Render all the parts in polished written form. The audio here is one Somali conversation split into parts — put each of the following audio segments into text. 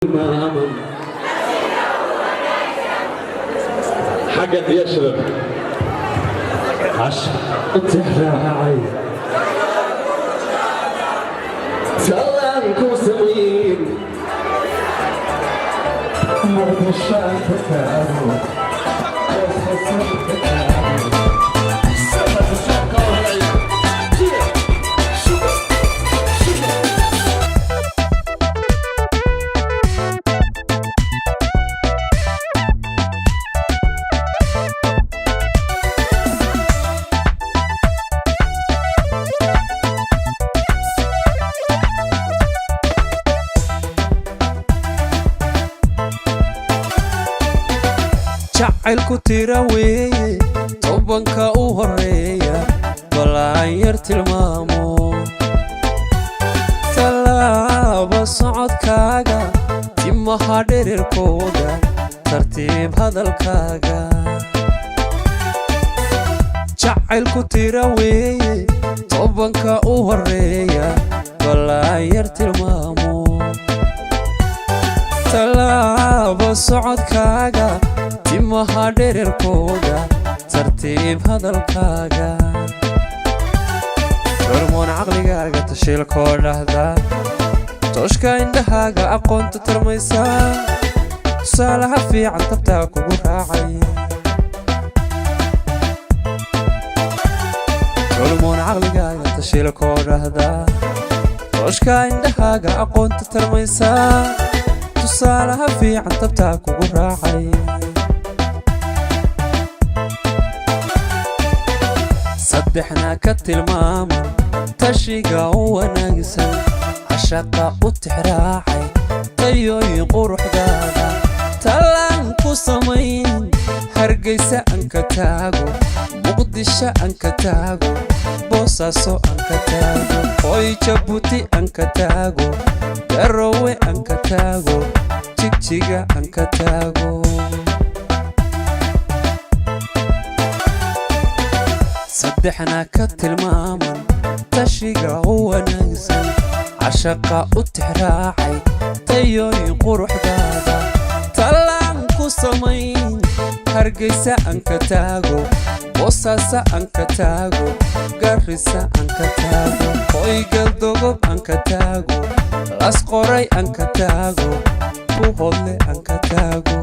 Tilmaaman xagga iyo shabab tixraacay talaan ku samayn Muqdishaan ka taago. Jacaylku tira weeye, 10-ka u horeeya balaan yar tilmaamo. Tallaaba socodkaaga, timaha dhererkooda, tartiib hadalkaaga. Jacaylku tira weeye, 10-ka u horeeya balaan yar tilmaamo. Tallaaba socodkaaga, timaha dhererkooda, tartiib hadalkaaga. Hormoon caqligaaga, tashiilkoo dhahda, tooshka indhahaaga, aqoonta tarmaysa, tusaalaha fiican, tabtaa kugu raacay. Hormoon caqligaaga, tashiilkoo dhahda, tooshka indhahaaga, aqoonta tarmaysa, tusaalaha fiican, tabtaa kugu raacay. Saddexna ka tilmaama, tashiga u wanaagsan, cashaqa u tixraacay, tayooyin quruxdaada, talaan ku samayn. Hargaysa aan ka taago, Muqdisho aan ka taago, Boosaaso aan ka taago, hoy Jabuuti aan ka taago, Garowe aan ka taago, Jigjiga aan ka taago. Saddexna ka tilmaaman, tashiga u wanaagsan, cashaqa u tixraacay, tayooyin quruxdaada, talaan ku samayn. Hargaysa aan ka taago, Boosaaso aan ka taago, Garrisa aan ka taago, hoy Galdogob aan ka taago, Lasqoray aan ka taago, Buhodle aan ka taago.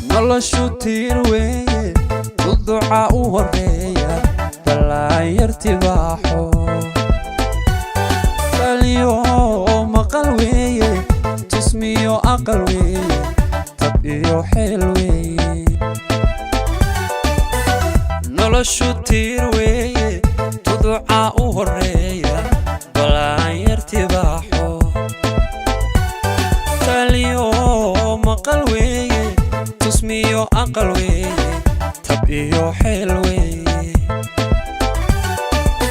Noloshu tiir weeye, duduca u horeeya ballaanyar tibaaxo. Taliyo maqal weeye, tusmiyo aqal weeye, tab iyo xeel weeye. Noloshu tiir weeye, duduca u horeeya ballaanyar tibaaxo. Taliyo maqal weeye, tusmiyo aqal weeye, tab iyo xeel weeye.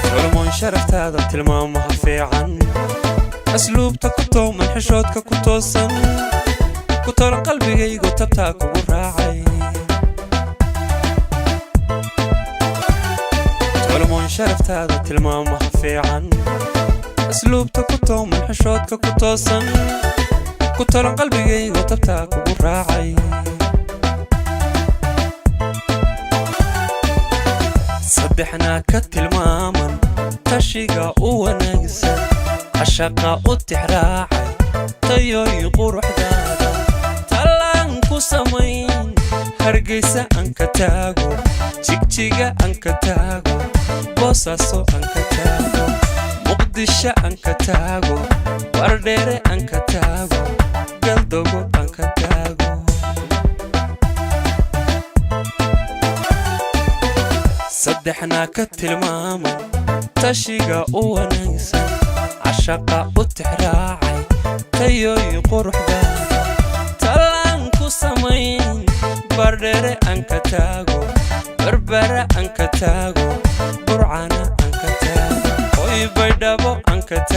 Culmoon sharaftaada, tilmaamaha fiican, asluubta ku tooman, xishoodka ku toosan, ku tolan qalbigaygu, tabtaa kugu raacay. Culmoon sharaftaada, tilmaamaha fiican, asluubta ku tooman, xishoodka ku toosan, ku tolan qalbigaygu, tabtaa kugu raacay. Saddexna ka tilmaaman, tashiga u wanaagsan, cashaqa u tixraacay, tayooyin quruxdaada, talaan ku samayn. Hargaysa aan ka taago, Jigjiga aan ka taago, Boosaaso aan ka taago, Muqdisho aan ka taago, Wardheere aan ka taago, Galdogo aan ka taago. Saddexna ka tilmaama tashiga u wanaagsan, cashaqa u tixraacay, tayooyi quruxdaada, tallaan ku samayn, Bardhere aan ka taago, Barbara aan ka taago, Burcana aan ka taago, hoy, Baydhabo aan ka.